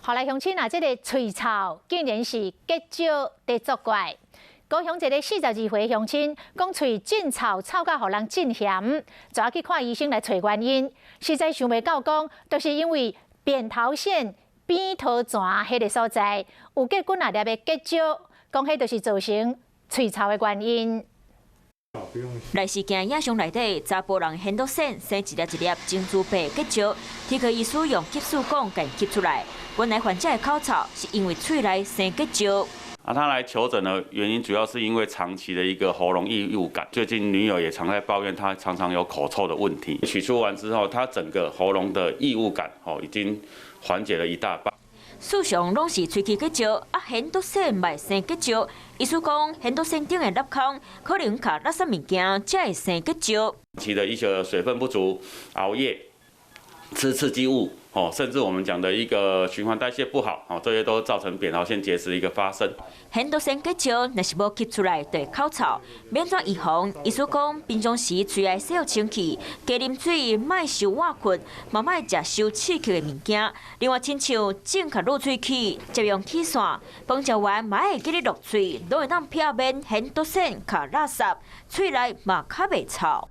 予來鄉親啊，這个喙臭竟然是結石佇作怪。高雄一个42歲鄉親講喙真臭，臭甲予人真嫌，就愛去看醫生來揣原因。實在想袂到講，就是因為扁桃腺扁桃腺彼个所在有結幾若粒的結石，講彼就是造成喙臭的原因。內視鏡影像內底，查埔人扁桃腺生一粒一粒珍珠白結石，齒科醫師用吸取管共吸出來。原來患者的口臭是因為喙內生結石。啊，他來求診的原因主要是因為長期的一個喉嚨異物感。最近女友也常在抱怨他常常有口臭的問題。取出完之後，他整個喉嚨的異物感哦已經緩解了一大半。事實攏是喙齒結石，啊，扁桃腺嘛會生結石。醫師講，扁桃腺頂的粒空可能卡垃圾物件，才會生結石。期的一些水分不足、熬夜、吃刺激物，哦，甚至我們講的一個循環代謝不好，哦，這些都造成扁桃腺結石一個發生。扁桃腺結石若是無吸出來，就會口臭。欲按怎預防？醫師講，平常時喙愛洗予清氣，加啉水，莫傷倚睏，嘛莫食傷刺激的物件。另外，親像正確擼喙齒，捷用齒線，飯食完嘛愛會記得落喙，攏會當避免扁桃腺卡垃圾，喙內嘛較袂臭。